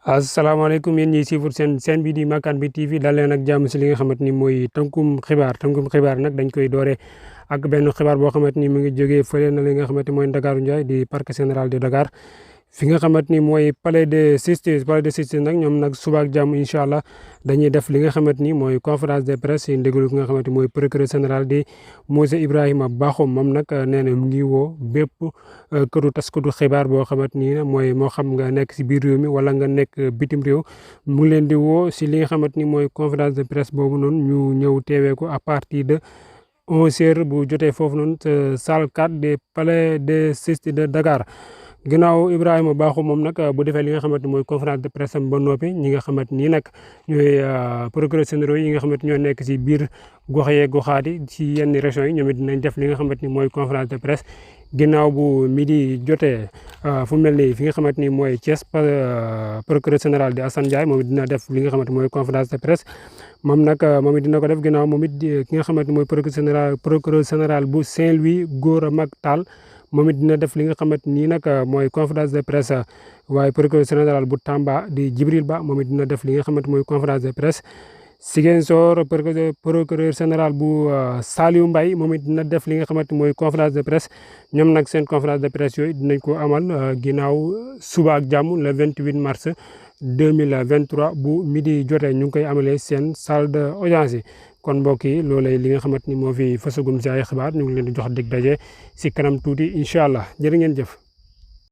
asalaamaaleykum yéen ñiy suivre seen chaîne bi di Makane bi TV dal leen ak jàmm si li nga xamante ni mooy tënkum xibaar nag dañ koy doore ak benn xibaar boo xamante ni mu ngi jógee fële na li nga xamante ni mooy Ndakaaru Ndiaye di parc général de Dakar fi nga xamante ni mooy palais de justice nag ñoom nag suba ak jàmm incha allah dañuy def li nga xamante ni mooy conférence de presse si ndéglu ki nga xamante ni mooy procureur général di Moussa Ibrahima Bakhoum moom nag nee na mu ngi woo bépp këru taskatu xibaar boo xamante ni mooy moo xam nga nekk si biir réew mi wala nga nekk bitim réew mu ngi leen di woo si li nga xamante ni mooy conférence de presse boobu noonu ñu ñëw teewee ko à partir de 11h bu jotee foofu noonu salle 4 des palais de justice de Dakar. ginnaaw Ibrahima Bakhoum moom nag bu defee li nga xamante ni mooy conférence de presse am ba noppi ñi nga xamante ni nag ñooy procureur généraux yi nga xamante ñoo nekk si biir gox yee goxaat yi ci yenn régions yi ñoom it dinañ def li nga xamante ni mooy conférence de presse ginnaaw bu midi jotee fu mel ni fi nga xamante ni mooy Thiès procureur général di Assane Ndiaye moom it dina def li nga xamante mooy conférence de presse moom nag moom it dina ko def ginnaaw moom it ki nga xamante ni mooy procureur général bu Saint-Louis Gora Mack Tall moom it dina def li nga xamante ni nag mooy conférence de presse waaye procureur général bu Tamba di Djibril Ba moom it dina def li nga xamante mooy conférence de presse Ziguinchor procureur général bu Saliou Mbaye moom it dina def li nga xamante mooy conférence de presse ñoom nag seen conférence de presse yooyu dinañ ko amal ginnaaw suba ak jàmm le 28 mars 2023 bu midi jotee ñu ngi koy amalee seen salle de audience yi kon mbokk yi loolay li nga xamante ni moo fi fasagum si ay xibaar ñu ngi leen di jox dig daje si kanam tuuti incha allah jërë ngeen jëf.